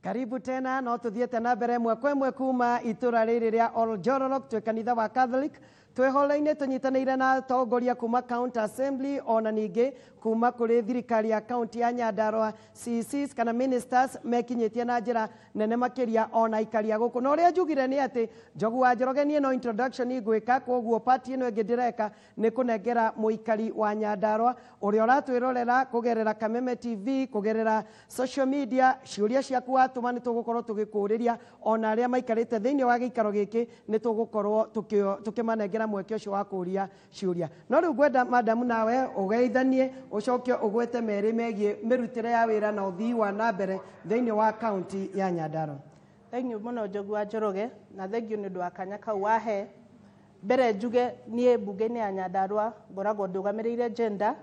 Karibu tena no tuthiete na mbere ĩmwe kwa ĩmwe kuma itũra rĩrĩ rĩa Oljororok twĩ kanitha wa Catholic twĩ holo-inĩ tũnyitanĩire na atongoria kuma County Assembly ona ningĩ kuma kũrĩ thirikari ya county ya Nyandarua CCs kana ministers mekinyĩtie na njĩra nene makĩria ona aikari a gũkũ. Na ũrĩa njugire nĩ atĩ Njogu wa Njoroge niĩ no introduction ngwĩka, koguo part ĩno ĩngĩ ndĩreka nĩ kũnengera mũikari wa Nyandarua ũrĩa ũratwĩrorera kũgerera Kameme TV, kũgerera social media, ciũria ciaku watũma nĩ tũgũkorwo tũgĩkũrĩria, ona arĩa maikarĩte thĩinĩ wa gĩikaro gĩkĩ nĩ tũgũkorwo tũkĩmanengera mweke ũcio wa kũria ciũria. No rĩu ngwenda madam nawe ũgeithanie ũcoke ũgwete merĩ megiĩ mĩrutĩre ya wĩra na ũthii wa na mbere thĩinĩ wa county ya Nyandarua. Thank you mũno Njogu wa Njoroge, na thank you nĩ ũndũ wa kanya kau wahe. Mbere njuge niĩ mbunge-inĩ ya Nyandarua ngoragwo ndũgamĩrĩire gender,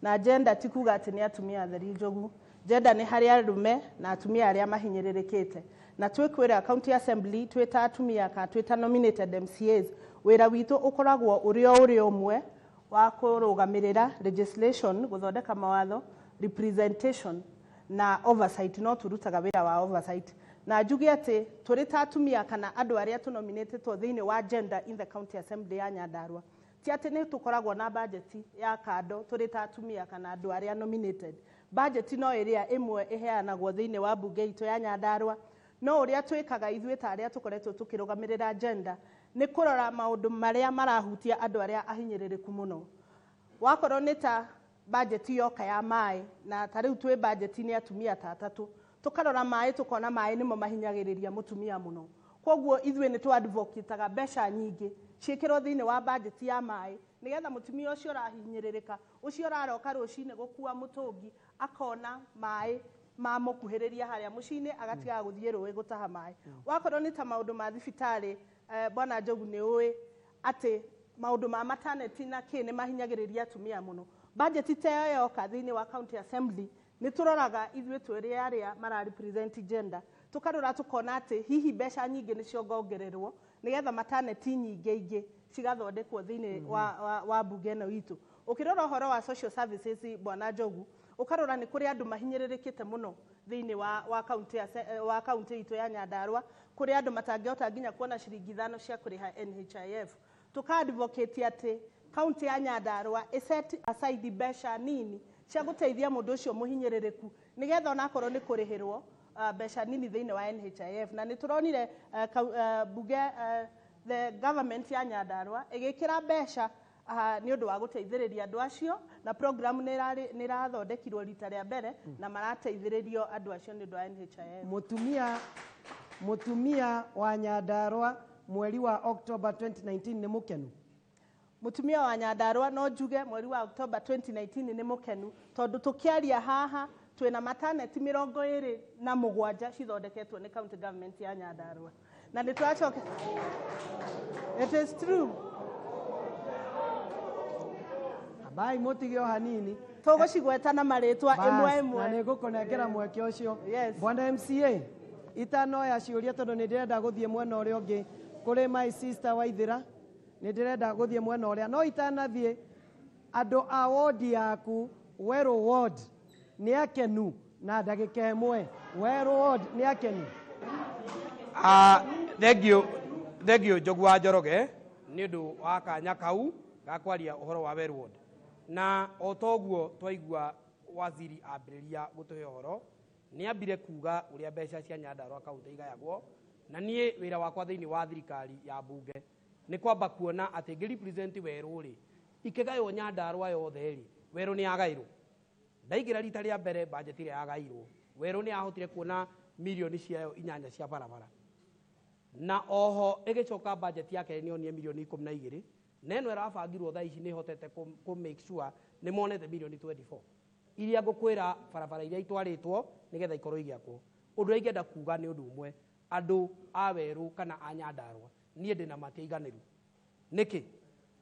na gender ti kuga atĩ nĩ atumia atheri Njogu. Gender nĩ harĩ arũme na atumia arĩa mahinyĩrĩrĩkĩte. Na twĩkwĩra County Assembly twĩ ta atumia kana twĩ ta nominated MCAs, wĩra witũ ũkoragwo ũrĩ o ũrĩ ũmwe wa kũrũgamĩrĩra legislation, gũthondeka mawatho, representation na oversight. No turutaga wĩra wa oversight. Na njuge atĩ tũrĩ ta atumia kana andũ arĩa tũnominĩtĩtwo thĩinĩ wa gender in the County Assembly ya Nyandarua, ti atĩ nĩ tũkoragwo na budget ya kando tũrĩ ta atumia kana andũ arĩa nominated. Budget no ĩrĩa ĩmwe ĩheanagwo thĩinĩ wa mbunge itũ ya Nyandarua. No ũrĩa twĩkaga ithuĩ ta arĩa tũkoretwo tũkĩrũgamĩrĩra gender nĩ kũrora maũndũ marĩa marahutia andũ arĩa ahinyĩrĩrĩku mũno. Wakorwo nĩ ta budget yoka ya maĩ, na ta rĩu twĩ budget nĩ atumia ta atatũ, tũkarora maĩ tũkona maĩ nĩmo mahinyagĩrĩria mũtumia mũno. Koguo ithuĩ nĩ tũ-advocate-aga mbeca nyingĩ ciĩkĩrwo thĩinĩ wa budget ya maĩ, nĩgetha mũtumia ũcio ũrahinyĩrĩrĩka, ũcio ũraroka rũcinĩ gũkua mũtũngi, akona maĩ mamũkuhĩrĩria harĩa mũciĩ-inĩ, agatigaga gũthiĩ rũĩ gũtaha maĩ. Wakorwo nĩ ta maũndũ ma thibitarĩ, Bwana Njogu nĩ ũĩ atĩ maũndũ ma maternity na kĩ nĩ mahinyagĩrĩria atumia mũno. Budget ta ĩyo yoka thĩinĩ wa County Assembly nĩ tũroraga ithuĩ twĩrĩ arĩa mara represent gender, tũkarora tũkona atĩ hihi mbeca nyingĩ nĩ ciongongererwo nĩgetha maternity nyingĩ ingĩ cigathondekwo thĩinĩ wa mbunge ĩno itũ. Ũkĩrora ũhoro wa social services, Bwana Njogu, ũkarora nĩ kũrĩ andũ mahinyĩrĩrĩkĩte mũno thĩinĩ wa county itũ ya Nyandarua, kũrĩ andũ matangĩhota nginya kuona ciringi 5 cia kũrĩha NHIF. Tũka advocate atĩ county ya Nyandarua ĩ set aside mbeca nini cia gũteithia mũndũ ũcio mũhinyĩrĩrĩku, nĩgetha onakorwo nĩ kũrĩhĩrwo mbeca nini thĩinĩ wa NHIF. Na nĩ tũronire mbunge, the government ya Nyandarua ĩgĩkĩra mbeca nĩ ũndũ wa gũteithĩrĩria andũ acio, na program nĩ ĩrathondekirwo rita rĩa mbere na marateithĩrĩrio andũ acio nĩ ũndũ wa NHIF. Mũtumia wa Nyandarua mweri wa October 2019 nĩ mũkenu? Mũtumia wa Nyandarua no njuge mweri wa October 2019 nĩ mũkenu, tondũ tũkĩaria haha twĩna maternity 27 cithondeketwo nĩ county government ya Nyandarua, na nĩ tũracoka. It is true. Ambai mũtige o hanini. Tũgũcigweta na marĩtwa ĩmwe ĩmwe. Na nĩ ngũkũnengera mweke ũcio. Bwana MCA, itanoya ciũria tondũ nĩ ndĩrenda gũthiĩ mwena ũrĩa ũngĩ kũrĩ my sister Waithĩra, nĩ ndĩrenda gũthiĩ mwena ũrĩa, no itanathiĩ, andũ a ward yaku Werũ ward nĩ akenu na ndagĩka ĩmwe. Werũ ward nĩ akenu. Thank you, thank you Njogu wa Njoroge nĩ ũndũ wa kanya kau ga kwaria ũhoro wa Werũ ward. Na o toguo twaigua waziri ambĩrĩria gũtũhe ũhoro, nĩ ambire kuga ũrĩa mbeca cia Nyandarua county igayagwo, na niĩ wĩra wakwa thĩinĩ wa thirikari ya mbunge nĩ kwamba kuona atĩ ngĩ represent Werũ rĩ, ikĩgaywo Nyandarua yothe rĩ, Werũ nĩ yagairwo. Ndaingĩra rita rĩa mbere budget ĩrĩa yagairwo, Werũ nĩ yahotire kuona mirioni ciayo 8 cia barabara, na oho ĩgĩcoka budget ya kerĩ nĩ yonire mirioni 12, na ĩno ĩrabangirwo thaa ici nĩ ĩhotete kũ make sure nĩ monete mirioni 24 iria ngũkwĩra barabara iria itwarĩtwo nĩgetha ikorwo igĩakwo. Ũndũ ũrĩa ingĩenda kuga nĩ ũndũ ũmwe, andũ a Werũ kana a Nyandarua niĩ ndĩna matiaiganĩru. Nĩkĩ?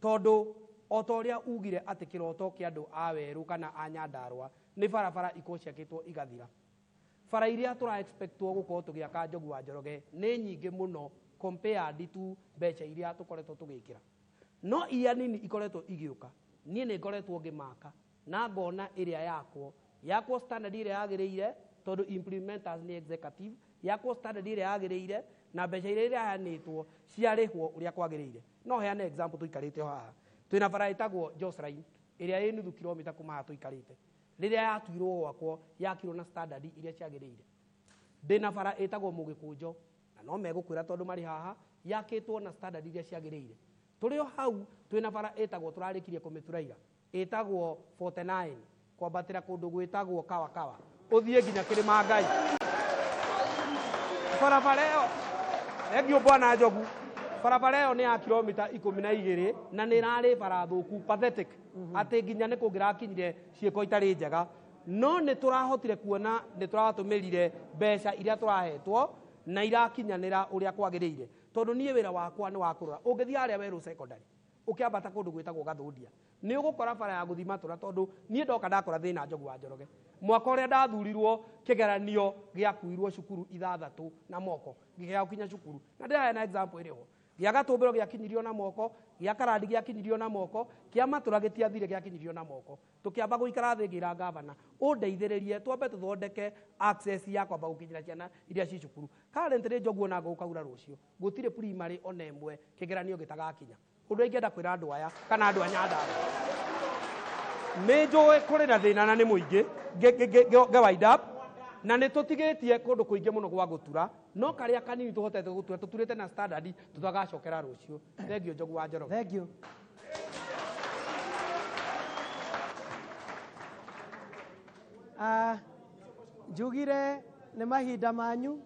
Tondũ o ta ũrĩa ugire atĩ kĩroto kĩa andũ a Werũ kana a Nyandarua nĩ barabara ikorwo ciakĩtwo igathira. Bara iria tũra expectwo gũkorwo tũgĩaka Njogu wa Njoroge nĩ nyingĩ mũno compared to mbeca iria tũkoretwo tũgĩkĩra. No iria nini ikoretwo igĩũka, niĩ nĩ ngoretwo ngĩmaka na ngona ĩrĩa yakwo standard ĩrĩa yagĩrĩire, Tondũ implementers nĩ executive, yakwo standard ĩrĩa yagĩrĩire na mbeca iria iraheanĩtwo ciarĩhwo ũrĩa kwagĩrĩire. No heane example tũikarĩte o haha. Twĩna bara ĩtagwo Joseline ĩrĩa ĩ nuthu kilomita kuma haha tũikarĩte. Rĩrĩa yatuirwo gwakwo, yakirwo na standard iria ciagĩrĩire. Ndĩna bara ĩtagwo Mũgĩkũnjo na no megũkwĩra tondũ marĩ haha, yakĩtwo na standard iria ciagĩrĩire. Tũrĩ o hau twĩna bara ĩtagwo, tũrarĩkirie kũmĩtura ira, ĩtagwo 49 kwambatĩra kũndũ gwĩtagwo Kawakawa ũthiĩ nginya Kĩrĩma Ngai. Barabara ĩyo, thengiũ bwana Njogu, barabara ĩyo nĩ ya kilomita 12 na nĩ ĩrarĩ bara thũku, pathetic, atĩ nginya nĩ kũngĩrakinyire ciĩko itarĩ njega, no nĩ tũrahotire kuona nĩ tũratũmĩrire mbeca iria tũrahetwo na irakinyanĩra ũrĩa kwagĩrĩire. Tondũ niĩ wĩra wakwa nĩ wa kũrora. Ũngĩthiĩ harĩa Werũ Secondary ũkĩambata kũndũ gwĩtagwo Gathũndia, nĩ ũgũkora bara ya gũthiĩ matũra, tondũ niĩ ndoka ndakora thĩna Njogu wa Njoroge. Mwaka ũrĩa ndathurirwo kĩgeranio gĩakuirwo cukuru 6 na moko gĩkĩaga gũkinya cukuru, na ndĩraheana example ĩrĩ ho. Gĩa Gatũmbĩro gĩakinyirio na moko, gĩa Karandi gĩakinyirio na moko, kĩa Matũra gĩtiathire gĩakinyirio na moko. Tũkĩamba gũikara thĩ ngĩra gavana ũndeithĩrĩrie twambe tũthondeke access ya kwamba gũkinyĩra ciana iria ci cukuru. Currently Njogu ona ngũkaura rũciũ gũtirĩ primary ona ĩmwe kĩgeranio gĩtagakinya. Ũndũ ingĩenda kwĩra andũ aya kana andũ a Nyandarua, nĩ njũĩ kũrĩ na thĩna na nĩ mũingĩ, ngĩ wind up, na nĩ tũtigĩtie kũndũ kũingĩ mũno gwa gũtura, no karĩa kanini tũhotete gũtura tũturĩte na standard tũtagacokera rũciũ. Thengiũ Njogu wa Njoroge. Thank you. Njugire nĩ mahinda manyu,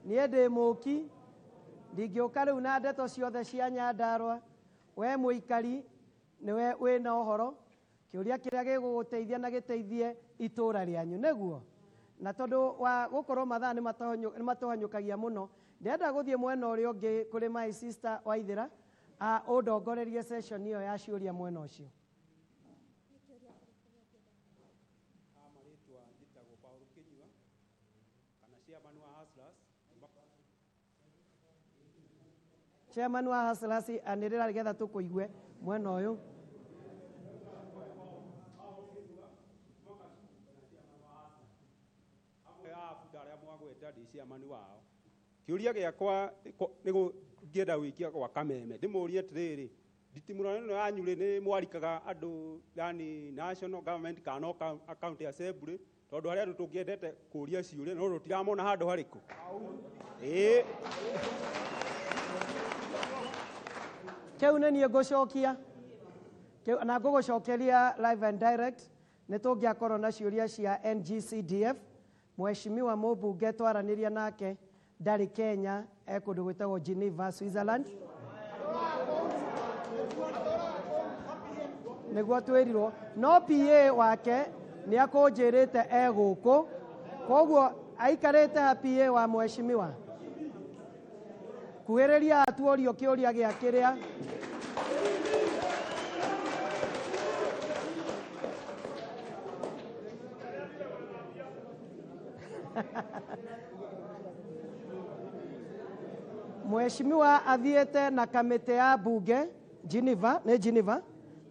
niĩ ndĩ mũki, ndingĩũka rĩu na ndeto ciothe cia Nyandarua. We mũikari nĩwe wĩna ũhoro, kĩũria kĩrĩa gĩgũgũteithia na gĩteithie itũũra rĩanyu, nĩguo? Na tondũ wa gũkorwo mathaa nĩ matũhanyũkagia mũno, ndĩrenda gũthiĩ mwena ũrĩa ũngĩ kũrĩ my sister Waithĩra, ũndongorerie session ĩyo ya ciũria mwena ũcio. Marĩtwa njĩtagwo Paul Kinyua kana chairman wa Hustlers. Chairman wa Hustlers, anĩrĩra nĩgetha tũkũigue mwena ũyũ. Amwe a bunda arĩa mwagweta ndĩ chairman wao. Kĩũria gĩakwa nĩ ngĩenda gwĩkia gwa Kameme, ndĩmũrie atĩrĩrĩ, nditimũrano ĩno yanyu rĩ, nĩ mwarikaga andũ yani national government kana no county assembly, tondũ harĩa andũ tũngĩendete kũria ciũria no tũtiramona handũ harĩkũ. Ĩĩ. Kĩu nĩ niĩ ngũcokia. Kĩu, na ngũgũcokeria live and direct. Nĩ tũngĩakorwo na ciũria cia NGCDF. Mheshimiwa mũmbunge twaranĩria nake ndarĩ Kenya, e kũndũ gwĩtagwo Geneva, Switzerland. Nĩguo twĩrirwo, no PA wake nĩ akũnjĩrĩte e gũkũ, koguo aikarĩte ha PA wa mheshimiwa. Kuhĩrĩria atuorio kĩũria gĩa kĩrĩa. Mheshimiwa athiĩte na kamĩtĩ ya bunge Geneva, nĩ Geneva,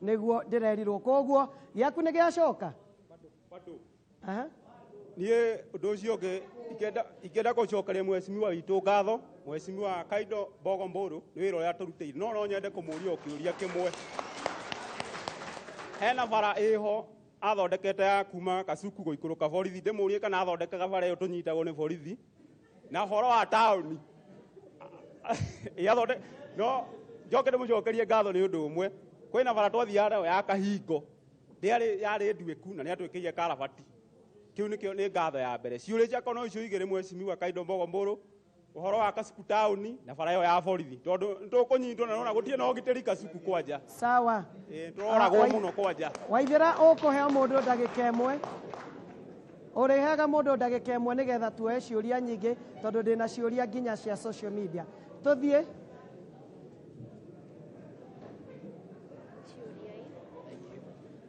nĩguo ndĩrerirwo. Koguo gĩaku nĩ gĩacoka? Bado. Aha. Niĩ ũndũ ũcio ũngĩ ingĩenda gũcokeria mheshimiwa witũ ngatho, mheshimiwa Kaindo Mbogo Mburu, nĩ wĩra ũrĩa atũrutĩire. No no nyende kũmũria o kĩũria kĩmwe. Hena bara ĩho athondekete ya kuma Kasuku gũikũrũka borithi, ndĩmũrie kana athondekaga bara ĩyo tũnyitagwo nĩ borithi. Na ũhoro wa taũni. Ĩ, no njoke ndĩmũcokerie ngatho nĩ ũndũ ũmwe. Kwĩna bara twathiaga nayo ya Kahingo, ndĩarĩ yarĩ nduĩku na nĩatwĩkĩire karabati. Kĩu nĩkĩo nĩ ngatho ya mbere. Ciũria ciakwa no icio igĩrĩ mheshimiwa Kaindo Mbogo Mburu, ũhoro wa Kasuku taũni na bara ĩyo ya borithi, tondũ nĩtũkũnyitwo na nĩwona gũtirĩ na ũgitĩri Kasuku kwanja. Sawa. Ĩ, tũroragwo mũno kwanja. Waithĩra, ũkũheo mũndũ ndagĩka ĩmwe. Ũrĩheaga mũndũ ndagĩka ĩmwe nĩgetha tuoe ciũria nyingĩ, tondũ ndĩna ciũria nginya cia social media. Tũthiĩ.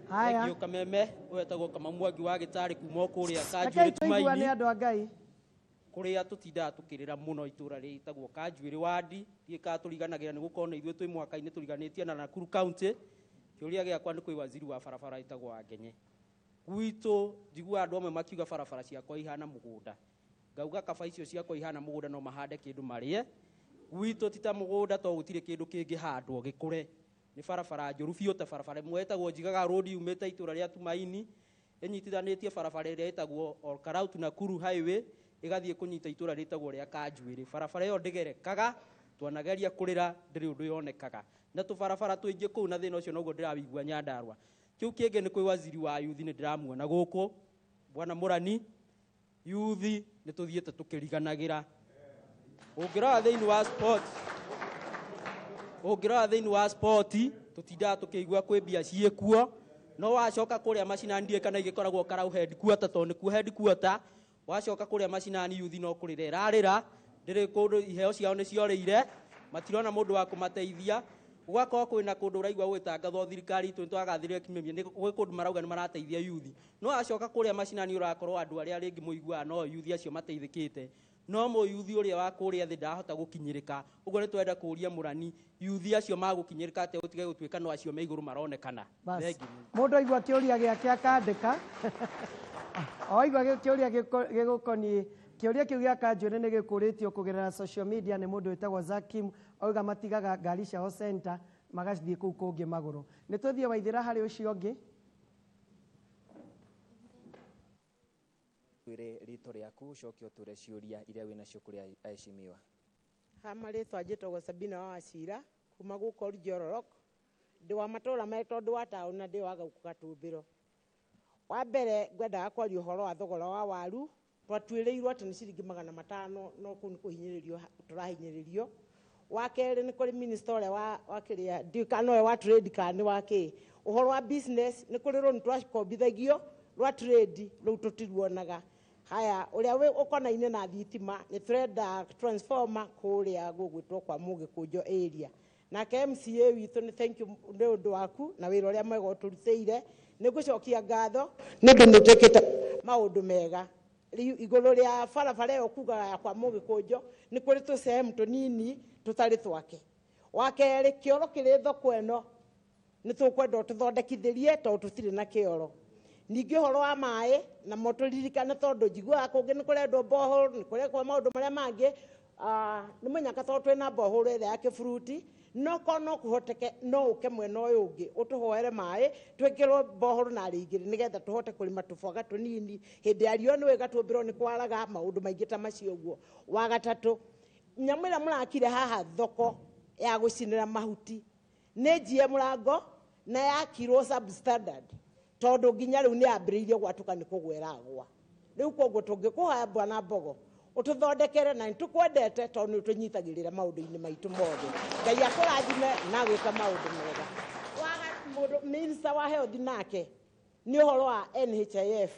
Haya. Thank you, Kameme. Wetagwo Kamau Mwangi wa gĩtarĩ kuma o kũrĩa Rekei Kanjuĩrĩ tũiguane Tumaini. andũ a Ngai. Kũrĩa tũtindaga tũkĩrĩra mũno itũũra rĩtagwo Kanjuĩrĩ wadi, ndiũĩ kana tũriganagĩra nĩ gũkorwo na ithuĩ twĩ mwaka-inĩ tũriganĩtie na Nakuru County. Kĩũria gĩakwa nĩ kwĩ waziri wa barabara ĩtagwo Wangenye. Gwitũ njiguaga andũ amwe makiuga barabara ciakwa ihana mũgũnda, ngauga kaba icio ciakwa ihana mũgũnda no mahande kĩndũ marĩe. Gwitũ ti ta mũgũnda to gũtirĩ kĩndũ kĩngĩhandwo gĩkũre, nĩ barabara njũru biũ ta barabara ĩmwe ĩtagwo Njigaga Road yumĩte itũra rĩa Tumaini ĩnyitithanĩtie barabara ĩrĩa ĩtagwo Olkalau to Nakuru Highway ĩgathiĩ kũnyita itũra rĩtagwo rĩa Kanjuĩrĩ. Barabara ĩyo ndĩgerekaga, twanageria kũrĩra ndĩrĩ ũndũ yonekaga, na tũbarabara tũingĩ kũu, na thĩna ũcio noguo ndĩrawĩigua Nyandarua. Kĩu kĩngĩ nĩ kwĩ waziri wa yuthi, nĩ ndĩramuona gũkũ Bwana Mũrani. Yuthi nĩ tũthiĩte tũkĩriganagĩra. Ũngĩrora thĩinĩ wa sport, ũngĩrora thĩinĩ wa sport tũtindaga tũkĩigua kwĩ mbia ciĩkuo, no wacoka kũrĩa macinani ndiũĩ kana igĩkoragwo Karau headquarter, tondũ nĩkuo headquarter. Wacoka kũrĩa macinani yuthi no kũrĩra ĩrarĩra, ndĩrĩ kũndũ, iheo ciao nĩ ciorĩire, matirona mũndũ wa kũmateithia. Gũgakorwo kwĩna kũndũ ũraigua gũgĩtangathwo thirikari itũ nĩtwagathĩrĩria kimemia, nĩ gwĩ kũndũ marauga nĩ marateithia yuthi, no wacoka kũrĩa macinani ũrakorwo andũ arĩa rĩngĩ mũiguaga no yuthi acio mateithĩkĩte, no mũyuthi ũrĩa wa kũrĩa thĩ ndahota gũkinyĩrĩka. Ũguo nĩ twenda kũũria Mũrani, yuthi acio magũkinyĩrĩka atĩa gũtige gũtuĩka no acio me igũrũ maronekana? Bas. Thengiũ. Mũndũ aigua kĩũria gĩake akandĩka, oigua kĩũria gĩgũkoniĩ kĩũria kĩu gĩa Kanjuĩrĩ nĩ gĩkũrĩtio kũgerera social media nĩ mũndũ wĩtagwo Zakim, auga matigaga ngari ciao center magathiĩ kũu kũngĩ magũrũ. Nĩ tũthiĩ Waithĩra harĩ ũcio ũngĩ. Twĩre rĩtwa rĩaku ũcoke ũtũre ciũria iria wĩnacio kũrĩ aheshimiwa. Ha marĩtwa njĩtagwo Sabina wa Wacira kuma gũkũ Oljororok, ndĩ wa matũra merĩ tondũ wa taũni na ndĩ wa gũkũ Gatũmbĩro. Wa mbere ngwendaga kwaria ũhoro wa thogora wa waru, twatuĩrĩirwo atĩ nĩ ciringi 500, no kũu nĩ kũhinyĩrĩrio tũrahinyĩrĩrio. Wa kerĩ nĩ kũrĩ minister ũrĩa wa kĩrĩa, ndiũĩ kana nowe wa trade kana nĩ wa kĩ, ũhoro wa business, nĩ kũrĩ loan twakombithagio rwa trade, rũu tũtiruonaga. Haya, ũrĩa wĩ ũkonaine na thitima, nĩ tũrenda transformer kũrĩa gũgwĩtwo kwa Mũgĩkũnjo area. Nake MCA witũ nĩ thank you nĩ ũndũ waku na wĩra ũrĩa mwega ũtũrutĩire, nĩ ngũcokia ngatho nĩ ũndũ nĩ ũtwĩkĩte maũndũ mega. Rĩu igũrũ rĩa barabara ĩyo kugaga ya kwa Mũgĩkũnjo nĩ kũrĩ tũcehemu tũnini tũtarĩ twake. Wa kerĩ, kĩoro kĩrĩ thoko ĩno nĩ tũkwenda ũtũthondekithĩrie tondũ tũtirĩ na kĩoro. Ningĩ ũhoro wa maĩ namo tũririkane tondũ njiguaga kũngĩ nĩ kũrendwo borehole, nĩ kũrekwo maũndũ marĩa mangĩ. Nĩ mũnyaka tondũ twĩna borehole ĩrĩa ya kĩburuti, no korwo no kũhoteke no ũke mwena ũyũ ũngĩ ũtũhoere maĩ twĩkĩrwo borehole narĩ igĩrĩ nĩgetha tũhote kũrĩma tũboga tũnini. Hĩndĩ ya riũa nĩ wega tũmbĩrwo nĩ kwaraga maũndũ maingĩ ta macio ũguo. Wa gatatũ, nyamũ ĩrĩa mũrakire haha thoko ya gũcinĩra mahuti nĩ njie mũrango na yakirwo substandard tondũ nginya rĩu nĩ yambĩrĩirie gwatũka nĩ kũgwa ĩragwa. Rĩu koguo tũngĩkũhoya Bwana Mbogo ũtũthondekere, na nĩtũkwendete tondũ nĩ ũtũnyitagĩrĩra maũndũ-inĩ maitũ mothe. Ngai akũrathime na agwĩka maũndũ mega. Mũndũ minister wa health nake nĩ ũhoro wa NHIF.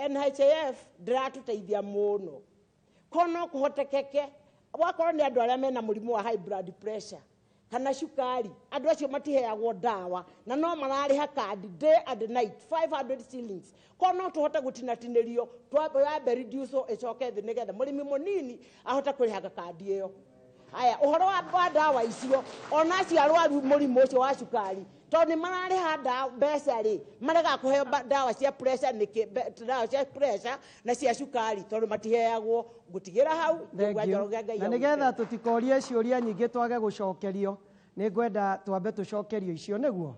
NHIF ndĩratũteithia mũno. Korwo no kũhotekeke wakorwo nĩ andũ arĩa mena mũrimũ wa high blood pressure kana cukari, andũ acio matiheagwo ndawa na no mararĩha kandi day and night 500 shillings. Korwo no tũhote gũtinatinĩrio twambe reduce ĩcoke thĩ nĩgetha mũrĩmi mũnini ahote kũrĩhaga kandi ĩyo. Haya, ũhoro wa ndawa icio, ona acio arwaru mũrimũ ũcio wa cukari tondũ nĩ mararĩha mbeca rĩ, maregaga kũheo ndawa cia pressure nĩkĩ? Ndawa cia pressure na cia cukari tondũ matiheagwo. Ngũtigĩra hau, Thank ngũigua you. Njoroge Ngai Na agũteithie. nĩgetha tũtikorie ciũria nyingĩ twage gũcokerio, nĩ ngwenda twambe tũcokerio icio nĩguo.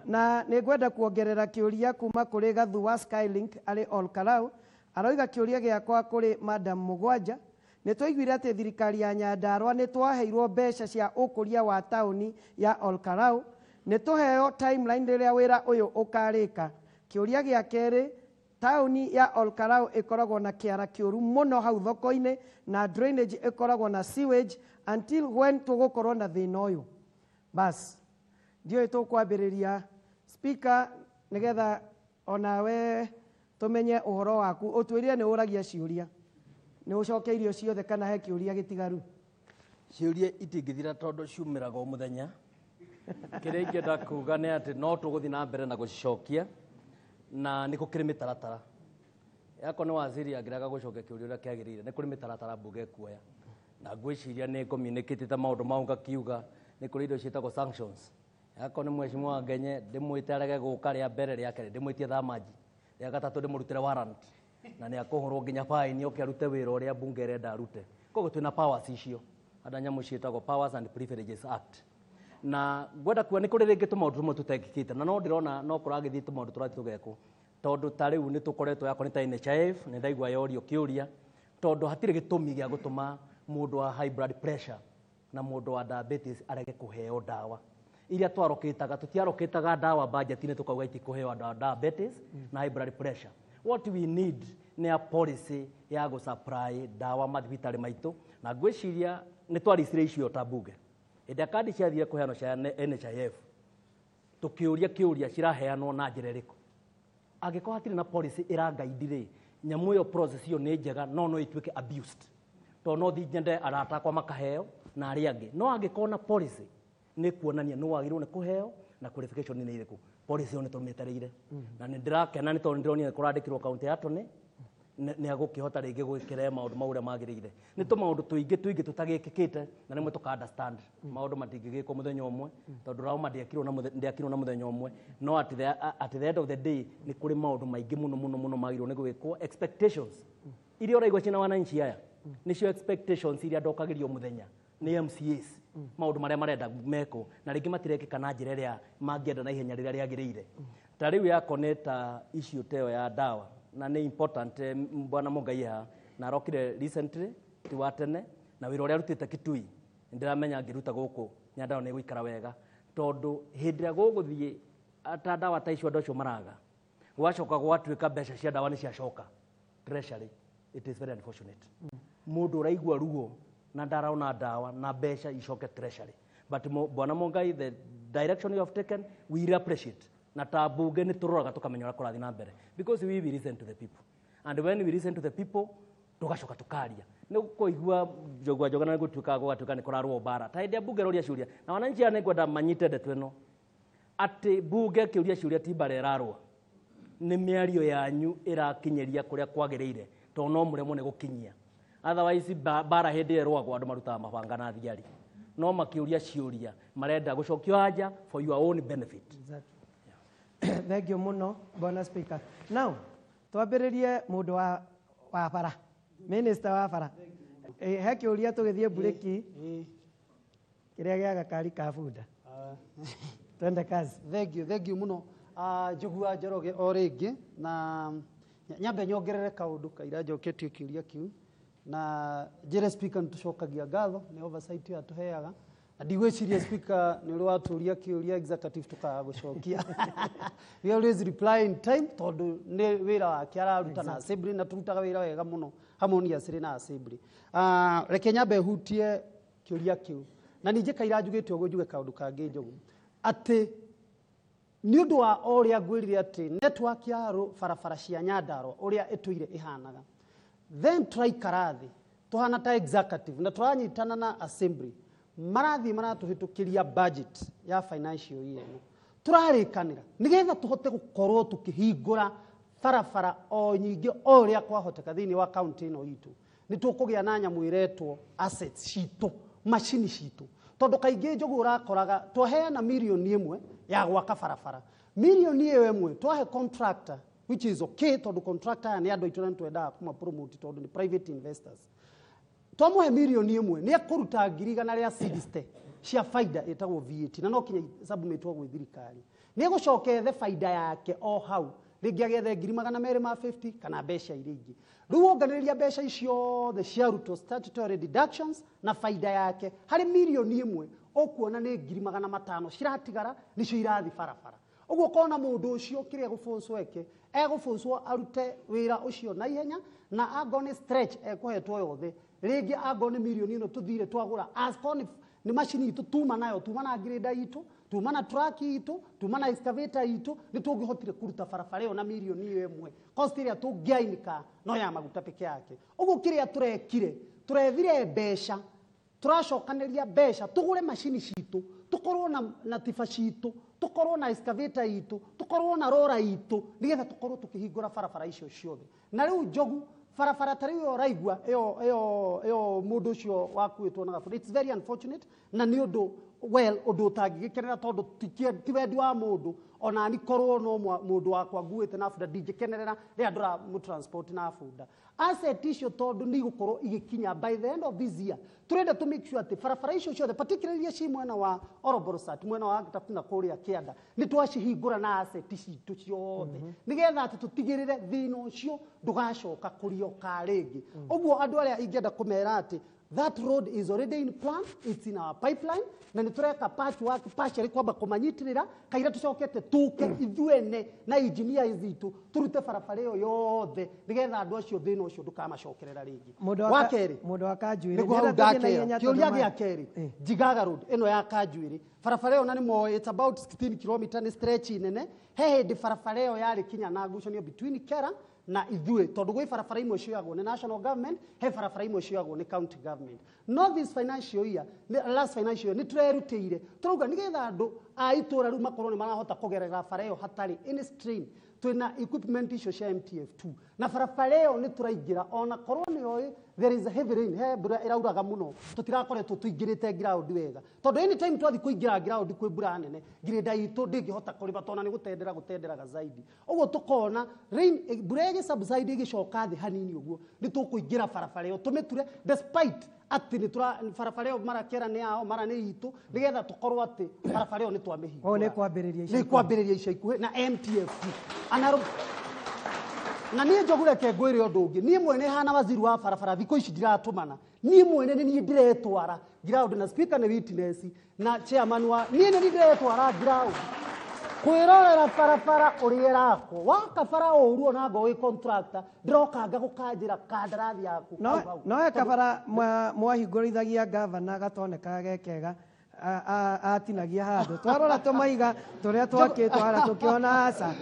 Na nĩ ngwenda kuongerera kĩũria kuma kũrĩ Gathu wa Skylink arĩ Olkalau. Aroiga kĩũria gĩakwa kũrĩ Madam Mũgwanja, nĩ twaiguire atĩ thirikari ya Nyandarua nĩ twaheirwo mbeca cia ũkũria wa taũni ya Olkalau, nĩ tũheo timeline rĩrĩa wĩra ũyũ ũkarĩka. Kĩũria gĩa kerĩ, taũni ya Olkalau ĩkoragwo na kĩara kĩũru mũno hau thoko-inĩ na drainage ĩkoragwo na sewage, until when tũgũkorwo na thĩna ũyũ? Bas, ndiũĩ tũkwambĩrĩria speaker nĩgetha onawe tũmenye ũhoro waku, ũtwĩrire nĩ ũragia ciũria, nĩ ũcokeirio ciothe kana he kĩũria gĩtigaru? Ciũria itingĩthira tondũ ciumĩraga o mũthenya. Kĩrĩa ingĩenda kuga nĩ atĩ no tũgũthiĩ na mbere na gũcicokia, na nĩ gũkĩrĩ mĩtaratara. Yakwa nĩ waziri angĩrega gũcokia kĩũria ũrĩa kĩagĩrĩire, nĩ kũrĩ mĩtaratara mbunge ĩkuoya. Na ngwĩciria nĩ communicate maũndũ mau ngakiuga nĩ kũrĩ indo ciĩtagwo sanctions. Akorwo nĩ mheshimiwa Ngenye ndĩmwĩte arege gũka rĩa mbere, rĩa kerĩ ndĩmwĩtie thamaji, rĩa gatatũ ndĩmũrutĩre warrant na nĩ akũhũrwo nginya fine oke arute wĩra ũrĩa mbunge ĩrenda arute. Koguo twĩna powers icio ada nyamũ ciĩtagwo Powers and Privileges Act. Na ngwenda kuga nĩ kũrĩ rĩngĩ tũmaũndũ tũmwe tũtekĩkĩte na no ndĩrona no kũragĩthiĩ tũmaũndũ tũrathiĩ tũgekwo, tondũ ta rĩu nĩ tũkoretwo yakwa nĩ ta NHIF, nĩ ndaigua yorio kĩũria, tondũ hatirĩ gĩtũmi gĩa gũtũma mũndũ wa high blood pressure na mũndũ wa diabetes arege kũheo ndawa iria twarokĩtaga. Tũtiarokĩtaga ndawa budget-inĩ tũkauga itikũheo andũ a diabetes na high blood pressure. What we need nĩ a policy ya gũ-supply ndawa mathibitarĩ maitũ, na ngwĩciria nĩ twaricire icio ta mbunge hĩndĩ ĩrĩa kandi ciathire kũheanwo cia NHIF. Tũkĩũria kĩũria, ciraheanwo na njĩra ĩrĩkũ? Angĩkorwo hatirĩ na policy ĩrangaidi rĩ, nyamũ ĩyo, process ĩyo nĩ njega no no ĩtuĩke abused, tondũ no thiĩ nyende arata akwa makaheo na arĩa angĩ. No angĩkorwo na policy nĩ kuonania nĩ wagĩrĩirwo nĩ kũheo na qualification nĩ irĩkũ, policy ĩyo nĩ tũmĩetereire na nĩ ndĩrakena nĩ tondũ nĩ ndĩronire kũrandĩkirwo kaunti ya Tony nĩ agũkĩhota rĩngĩ gwĩkĩre maũndũ mau ũrĩa magĩrĩire. Nĩ tũmaũndũ tũingĩ tũingĩ tũtagĩkĩkĩte na rĩmwe tũka understand maũndũ matingĩgĩkwo mũthenya ũmwe, tondũ Rauma ndĩakirwo na mũthenya ũmwe. No at the end of the day nĩ kũrĩ maũndũ maingĩ mũno mũno mũno magĩrĩirwo nĩ gwĩkwo. Expectations iria ũraigua ciĩna wananchi aya nĩcio expectations iria ndokagĩrio mũthenya nĩ MCAs, maũndũ marĩa marenda mekwo na rĩngĩ matirekĩka na njĩra ĩrĩa mangĩenda na ihenya rĩrĩa rĩagĩrĩire. Ta rĩu yakwa nĩ ta issue ta ĩyo ya ndawa na nĩ important. Bwana Mũngai haha na arokire recently, ti wa tene, na wĩra ũrĩa arutĩte Kitui nĩ ndĩramenya angĩruta gũkũ Nyandarua nĩ gũikara wega, tondũ hĩndĩ ĩrĩa gũgũthiĩ ta ndawa ta icio andũ acio maraga, gwacoka gwatuĩka mbeca cia ndawa nĩ ciacoka treasury. It is very unfortunate mũndũ ũraigua ruo na ndaraona ndawa na mbeca icoke treasury. But Bwana Mungai, the direction you have taken, we really appreciate, na ta mbunge nĩ tũroraga tũkamenya ũrĩa kũrathiĩ na mbere, because we will listen to the people, and when we listen to the people tũgacoka tũkaria. Nĩ kũigua njogua njoga na gũtuĩka gũgatuĩka nĩ kũrarũo mbara ta hĩndĩ ya mbunge ĩroria ciũria. Na wananchi aya nĩ ngwenda manyite ndeto ĩno atĩ mbunge ĩkĩũria ciũria ti mbara ĩrarũa, nĩ mĩario yanyu ĩrakinyĩria kũrĩa kwagĩrĩire, tondũ no mũremwo nĩ gũkinyia. Otherwise mbara hĩndĩ ĩrĩa ĩrũagwo andũ marutaga mabanga na thigari, no makĩũria ciũria marenda gũcokio anja for your own benefit. Exactly. Thank you muno, Bwana Speaker. Now twambĩrĩrie mũndũ wa bara, minister wa bara. He kĩũria tũgĩthiĩ mburĩki kĩrĩa gĩa gakari ka bunda. Twende kazi. Thank you, thank you muno. Njogu wa Njoroge o rĩngĩ, na nyambe nyongerere kaũndũ kaira njoketio kĩũria kĩu na njĩre Speaker nĩ tũcokagia ngatho nĩ oversight ĩyo atũheaga, na ndigwĩciria Speaker nĩ ũrĩ watũria kĩũria executive tũkaga gũcokia. We always reply in time, tondũ nĩ wĩra wake araruta na assembly, na tũrutaga wĩra wega mũno harmoniously na assembly. Reke nyambe hutie kĩũria kĩu, na ningĩ kaira njugĩte ũguo njuge kaũndũ kangĩ, Njogu, atĩ nĩ ũndũ wa o ũrĩa ngwĩrire atĩ network ya barabara cia Nyandarua ũrĩa ĩtũire ĩhanaga, then tũraikara thĩ tũhana ta executive na tũranyitana na assembly, marathiĩ maratũhĩtũkĩria budget ya financial year ĩno, tũrarĩkanĩra nĩgetha tũhote gũkorwo tũkĩhingũra barabara o nyingĩ o ũrĩa kwahoteka thĩinĩ wa kaunti ĩno itũ. Nĩ tũkũgĩa na nyamũ ĩretwo assets citũ, macini citũ, tondũ kaingĩ, Njogu, ũrakoraga twaheana mirioni 1 ya gwaka barabara. Mirioni ĩyo 1 twahe contractor, which is okay, tondũ contractor aya nĩ andũ aitũ na nĩ twendaga kũmapromote tondũ nĩ private investors. Twamũhe mirioni 1, nĩ ekũruta 160,000 cia faida ĩtagwo VAT, na no kinya submitwo gwĩ thirikari. Nĩ egũcoka ethe faida yake o hau rĩngĩ, agethe 250,000 kana mbeca iria ingĩ. Rĩu wonganĩrĩria mbeca ciothe ciarutwo statutory deductions na faida yake harĩ mirioni 1, ũkuona nĩ 500,000 ciratigara, nĩcio irathi barabara. Ũguo ũkona mũndũ ũcio kĩrĩa egũbũcwo eke, egũbũcwo arute wĩra ũcio na ihenya, na angorwo nĩ stretch ekũhetwo yothe rĩngĩ, angorwo nĩ mirioni ĩno tũthire twagũra, angorwo nĩ macini itũ tuma nayo, tuma na grader itũ, tuma na truck itũ, tuma na excavator itũ, nĩ tũngĩhotire kũruta barabara ĩyo na mirioni ĩyo 1. Cost ĩrĩa tũngĩainĩka no ya maguta peke yake. Ũguo kĩrĩa tũrekire, tũrethire mbeca, tũracokanĩria mbeca tũgũre macini citũ, tũkorwo na tiba citũ, tũkorwo na excavator itũ, tũkorwo na rora itũ, nĩgetha tũkorwo tũkĩhingũra barabara icio ciothe. Na rĩu, Njogu, Barabara ta rĩu ĩyo ũraigua ĩyo mũndũ ũcio wakuĩtwo na gabũri, it's very unfortunate, na nĩ ũndũ well ũndũ ũtangĩgĩkenera, tondũ ti wendi wa mũndũ. Ona ni korwo no mũndũ wakwa nguĩte na bunda, ndingĩkenerera rĩrĩa ndũramũ na bunda. Asset icio, tondũ nĩ igũkorwo igĩkinya by the end of this year, tũrenda to make sure atĩ barabara icio ciothe, particularly iria ci mwena wa Oroborosat, mwena wa Gatuna kũrĩa kĩanda, nĩ twacihingũra na asset citũ ciothe, nĩgetha atĩ tũtigĩrĩre thĩna ũcio ndũgacoka kũrioka rĩngĩ. Ũguo andũ arĩa ingĩenda kũmera atĩ that road is already in plan, it's in our pipeline, na nĩ tũreka patchwork partially kwamba kũmanyitirĩra kaira tũcokete tũke ithuene na engineers itũ tũrute barabara ĩyo yothe, nĩgetha andũ acio thĩna ũcio ndũkamacokerera rĩngĩ. Mũndũ wa kerĩ, mũndũ wa Kanjuĩrĩ. Nĩguo hau Ndĩrenda tũthiĩ na ndakera ihenya tondũ kĩũria gĩa kerĩ, Njigaga Road ĩno ya Kanjuĩrĩ, barabara ĩyo na nĩ moĩ it's about 16 km, nĩ stretch nene. He hĩndĩ barabara ĩyo yarĩ kinya na ngucanio between Kera na ithuĩ, tondũ gwĩ barabara imwe cioyagwo nĩ national government, he barabara imwe cioyagwo nĩ county government. No this financial year, last financial year, nĩ tũrerutĩire tũrauga nĩgetha andũ a itũra rĩu makorwo nĩ marahota kũgerera bara ĩyo hatarĩ any strain, twĩna equipment icio cia MTF2 na barabara ĩyo nĩ tũraingĩra, ona korwo nĩ oĩ there is a heavy rain, he mbura ĩrauraga mũno, tũtirakoretwo tũingĩrĩte ground wega, tondũ anytime twathiĩ kũingĩra ground kwĩ mbura nene, greda itũ ndĩngĩhota kũrĩma, tondũ nĩ gũtendera gũtenderaga zaidi. Ũguo tũkona rain, mbura ĩgĩ subside, ĩgĩcoka thĩ hanini ũguo, nĩ tũkũingĩra barabara ĩyo tũmĩture, despite atĩ nĩ tũra barabara ĩyo mara kera nĩ yao, mara nĩ itũ, nĩgetha tũkorwo atĩ barabara ĩyo nĩ twamĩhingũra. Ũũ nĩ kwambĩrĩria ica nĩ ikuhĩ. Kwambĩrĩria ica ikuhĩ na MTFT anaro. Na niĩ Njogu, reke ngwĩre ũndũ ũngĩ. Niĩ mwene hana waziri wa barabara, thikũ ici ndiratũmana, niĩ mwene nĩ niĩ ndĩretwara ground, na speaker nĩ witness na chairman wa niĩ nĩ niĩ ndĩretwara ground kwĩrorera barabara ũrĩa ĩrakwo. Waka bara ũru, ona ngo wĩ contractor, ndĩrokanga gũkanjĩra kandarathi yaku no hau hau. No he kabara mwahingũrithagia gavana gatonekaga ge kega, atinagia handũ twarora tũmaiga tũrĩa twakĩtwo harĩa tũkĩona aca.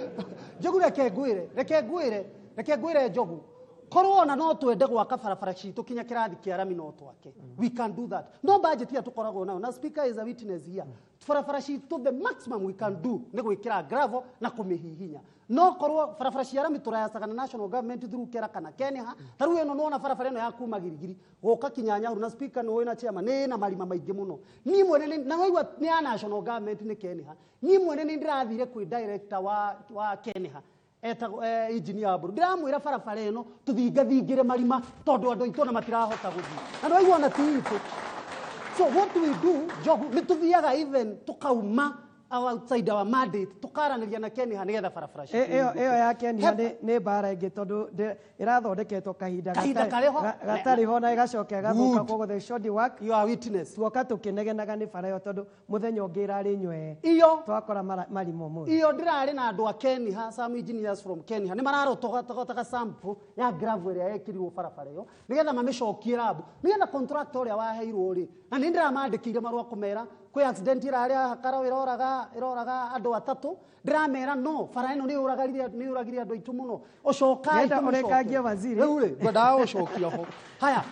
Njogu, reke ngwĩre Njogu, korwo ona no twende gwaka barabara citũ kinya kĩrathi kĩa rami, no twake, we can do that, no budget ĩrĩa tũkoragwo nayo, na speaker is a witness here, barabara citũ the maximum we can do nĩ gwĩkĩra gravel na kũmĩhihinya. No korwo barabara cia rami tũrayacaga na national government through Kera kana Kenha. Ta rĩu ĩno nĩwona barabara ĩno ya kuma Girigiri gũka kinya Nyahururu, na speaker nĩ ũĩ na chairman, nĩ ĩna marima maingĩ mũno. Niĩ mwene na waigua nĩ ya national government, nĩ Kenha. Niĩ mwene nĩ ndĩrathire kwĩ director wa Kenha, etagwo engineer wa mburu, ndiramwĩra barabara ĩno tũthingathingĩre marima, tondũ andũ aitũ ona matirahota gũthiĩ, na nĩwaigua ona ti itũ. So what we do, Njogu, nĩ tũthiaga even tũkauma outside our mandate, tũkaranĩria na Kenha nĩgetha barabara citũ Ĩyo ya Kenya nĩ mbara ĩngĩ, tondũ ĩrathondeketwo kahinda Kahinda karĩ ho. Gatarĩ ho na ĩgacoka ĩgathũka. Good. Koguo the shoddy work. You are witness. Tuoka tũkĩnegenaga nĩ bara ĩyo, tondũ mũthenya ũngĩ ĩrarĩ nywee iyo twakora marima ũmũthĩ. Iyo ndĩrarĩ na andũ a Kenha, some engineers from Kenha, nĩ mararotogotaga sample ya gravel ĩrĩa yekĩrirwo barabara ĩyo, nĩgetha mamĩcokie rabu, nĩgetha contractor ũrĩa waheirwo rĩ, na nĩ ndĩramandĩkĩire marũa kũmera kwĩ accident ĩrarĩ haha Karau, ĩroraga andũ atatũ. Ndĩramera no bara ĩno nĩ yũragire andũ aitũ mũno, ũcokai. Ngenda ũrekangie waziri. Rĩu rĩ, ngwendaga gũcokia ho haya,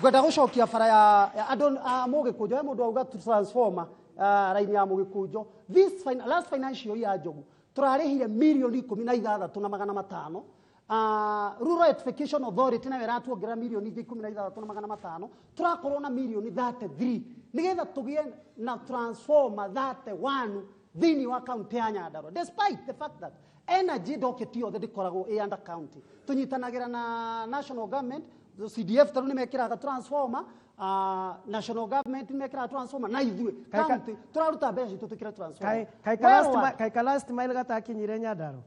ngwenda gũcokia bara ya andũ a Mũgĩkũnjo. He mũndũ auga transformer, raini ya Mũgĩkũnjo. This last financial year, Njogu, tũrarĩhire 16,500,000. Rural Electrification Authority nayo ĩratuongerera 16,500,000, tũrakorwo na mirioni 33 nĩgetha tũgĩe na transformer 31 thĩinĩ wa kaunti ya Nyandarua, despite the fact that energy docket yothe ndĩkoragwo ĩ under county. Tũnyitanagĩra na national government. CDF tarĩu nĩ mekĩraga transformer, national government nĩ mekĩraga transformer, na ithuĩ county tũraruta mbeca citũ twĩkĩre transformer. Kaĩ ka last mile gatakinyire Nyandarua?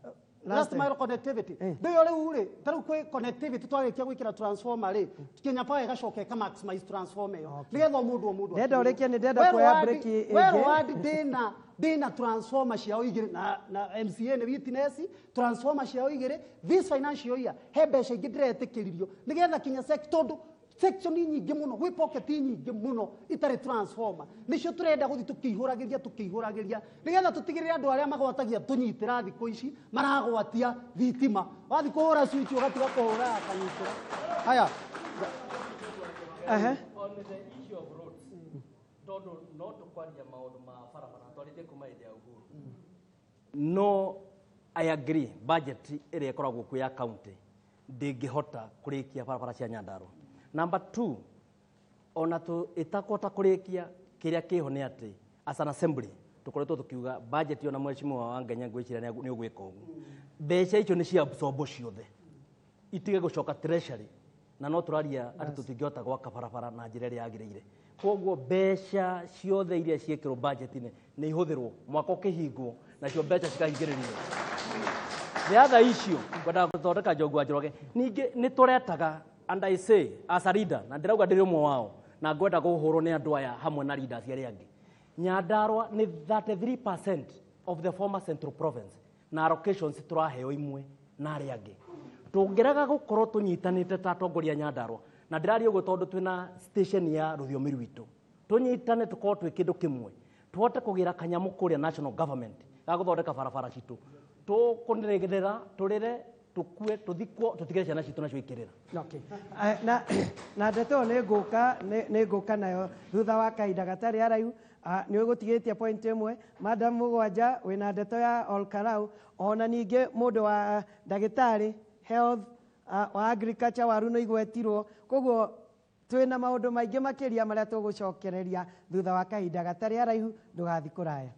Last mile connectivity ndĩyo rĩu rĩ, ta rĩu kwĩ connectivity, twarĩkia gwĩkĩra transformer rĩ, Kenya Power ĩgacoka ĩka maximize transformer ĩyo, nĩgetha o mũndũ o mũndũ Ndenda akinyĩrwo. ũrĩkie, nĩ ndenda kuoya break ĩngĩ. Werũ ward ndĩna transformer ciao igĩrĩ, na MCA nĩ witness, transformer ciao igĩrĩ. This financial year he mbeca ingĩ ndĩretĩkĩririo nĩgetha kinya tondũ section nyingĩ mũno, gwĩ pocket nyingĩ mũno itarĩ transformer, nĩcio tũrenda gũthiĩ tũkĩihũragĩria nĩgetha tũtigĩrĩre andũ arĩa magwatagia tũnyitĩra thikũ ici maragwatia thitima. Wathiĩ kũhũra switch ũgatiga kũhũra akanyitĩra. Haya. On the issue of roads, tondũ no tũkwaria maũndũ ma barabara twarĩtie kuma hĩndĩ ya Uhuru, no I agree, budget ĩrĩa ĩkoragwo kuo ya county Ndĩngĩhota kũrĩkia barabara cia Nyandarua. Number 2, ona tu ĩtakũhota kũrĩkia, kĩrĩa kĩho nĩ atĩ as an assembly tũkoretwo tũkiuga budget, ona mheshimiwa wa Ngenya ngwĩciria nĩ ũgwĩka ũguo, mbeca icio nĩ cia absorb ciothe, itige gũcoka treasury, na no tũraria atĩ tũtingĩhota gwaka barabara na njĩra ĩrĩa yagĩrĩire. Koguo mbeca ciothe iria ciĩkĩrwo budget-inĩ nĩ ihũthĩrwo mwaka ũkĩhingwo, nacio mbeca cikahingĩrĩrio. The other issue ngwendaga gũthondeka Njogu wa Njoroge, ningĩ nĩ tũretaga, and I say as a leader, na ndĩrauga ndĩrĩ ũmwe wao, na ngwenda kũhũrwo nĩ andũ aya hamwe na leaders arĩa angĩ. Nyandarua nĩ 33% of the former Central Province, na allocations tũraheo imwe na arĩa angĩ. Tũngĩrega gũkorwo tũnyitanĩte ta atongoria a Nyandarua, na ndĩraria ũguo tondũ twĩna station ya rũthiomi rwitũ, tũnyitane, tũkorwo twĩ kĩndũ kĩmwe, tũhote kũgĩra kanyamũ kũrĩa national government ga gũthondeka barabara citũ, tũkũnĩrĩra tũrĩre, tũkue, tũthikwo, tũtigĩre ciana citũ nacio ikĩrĩra. Okay. Na ndeto ĩyo nĩ ngũka nayo thutha wa kahinda gatarĩ araihu. Nĩ ũgũtigĩtie point ĩmwe, Madam Mũgwanja, wĩna ndeto ya Olkarau, ona ningĩ mũndũ wa ndagĩtarĩ health, wa agriculture, waru nĩ igwetirwo, koguo twĩna maũndũ maingĩ makĩria marĩa tũgũcokereria thutha wa kahinda gatarĩ araihu. Ndũgathiĩ kũraya.